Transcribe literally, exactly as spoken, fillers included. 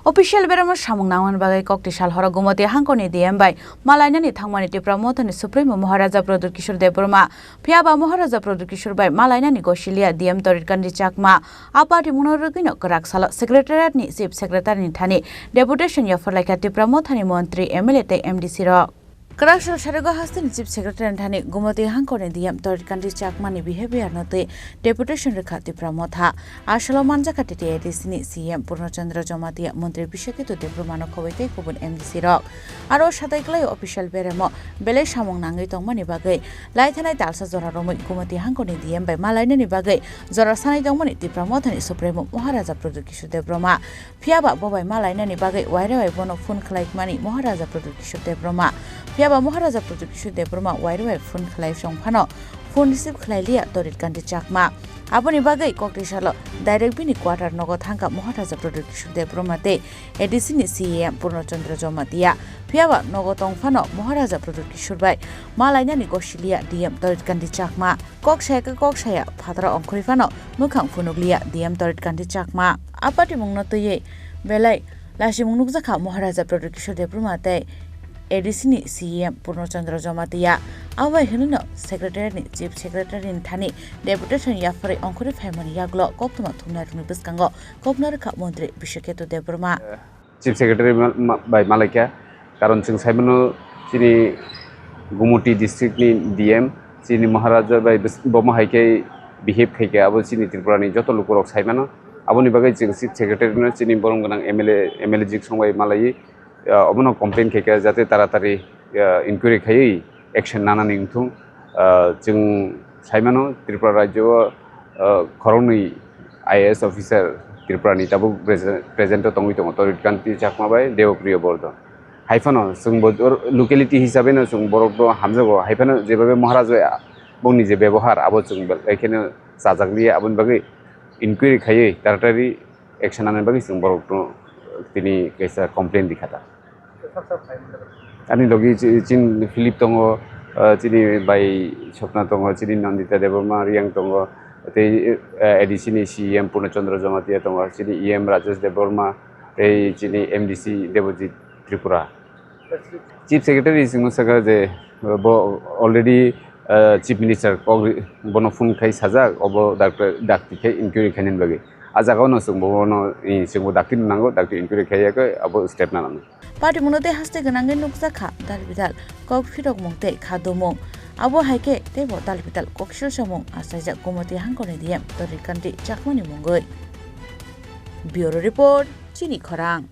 Official beremo samung nangmani bagwi kokti sal horo Gumoti hangkorni D M bai malainani thangmani Tipra Mothani Supremo Maharaja Pradyut Kishore Debbarma, phiyaba Maharaja Pradyut Kishore bai malainani gosiliya D M Torit Kanti Chakma. A party mungno rwgwino kwrak salo Secretariat ni Chief Secretary ni thani deputation yapharlaikha Tipra Mothani montri, M L A tei M D C rok. Kwrak sal sarigo hasteni Chief Secretary ni thani Gumoti hangkorni D M Torit Kanti Chakmani behavior no twi deputation rwkha Tipra Motha. A salo manjakha T T A D C ni C M Purno Chandra Jamatia, Montri Biswaketu Debbarmano khobwi tei kubun M D C rok. Aro satai kwlai official beremo belai samung nangwi tongmani bagwi laithanai talsa jora romwi Gumoti hangkorni D M bai malainani bagwi jora sanai tongmani Tipra Mothani Supremo Maharaja Pradyut Kishore Debbarma. Phiyaba bo bai malainani bagwi wairewai bono phone khlaimani Maharaja Pradyut Kishore Debbarma. Phiyaba Maharaja Pradyut Kishore Debbarma wairewai phone khlai song phano phone receive khlai liya Torit Kanti Chakma. Aboni bagwi kokti salo direct bini quarter nogo thangkha Maharaja Pradyut Kishore Debbarma tei A D C ni C M Purno Chandra Jamatia. Phiyaba nogo tong phano Maharaja Pradyut Kishore bai malainani gosiliya D M Torit Kanti Chakma. Kok saya khe kok saya phataro ongkhorwi phano mwkhang phunukliya D M Torit Kanti Chakma. A party mungno twiwi belai lasimung nukjakha Maharaja Pradyut Kishore Debbarma tei A D C ni C M Purno Chandra Jamatia. Abo bai hwnwino Secretary ni Chief Secretary ni thani deputation yapharwi ongkhorwi phaimani yagulo koktwma thumnairokni bwskango kokno rwkha Montri Biswaketu Debbarma. Chief Secretary ma-, ma-, bai malaikha. Karon chwng saimano chini Gumoti district ni D M chini Maharaja bai bwswk bomo hai khe behave khai khe abo chini Tripura ni joto lukurok saimano. Aboni bagwi chwng Chief Secretary no chini borom gwnang M L A, M L A jik song bai malaiwi, ah, obono complain khai kha jate taratari, ah, inquiry khaiwi action nanani wngthung. Ah, chwng saimano Tripura rajyo o, ah, khoroknwi I A S officer Tripura ni tabuk prese-, present o tongwi tongo Torit Kanti Chakma bai Deopriyo Bordhan. Hai phano chwng bo or-, locality hisabe no chwng borok no hamjago. Hai phano jebabe Maharaj bai bongni je bebohar abo chwng belai kheno chajakliya. Aboni bagwi inquiry khaiwi taratari action nanani bagwi chwng borok no tini kaisa complain rikha ta. Ani logi chi-, chin Philip tongo, ah, chini bai Swapna tongo, chini Nandita Debbarma Reang tongo, tei, eh, A D C ni C M Purno Chandra Jamatia tongo, chini E M Rajesh Debbarma, tei chini M D C Debojit Tripura. Chief Secretary chwngno sakha je, eh, bo already, eh, Chief Minister kok ri-, bono phone khai sajak, obo doctor, dakti khai inquiry khainani bagwi. A jaga o no chwng bono, eh, chwngbo dakti no nango, dakti inquiry khaiya khe abo step na nango. Party mungno tei haste gwnangwi nukjakha dal bidal kok phirokmung tei kha dumung. Abo hai khe teibo dal bidal kok silsamung achaijak Gumoti hangkorni D M Torit Kanti Chakmani mungwi. Bureau Report, Chini Khorang.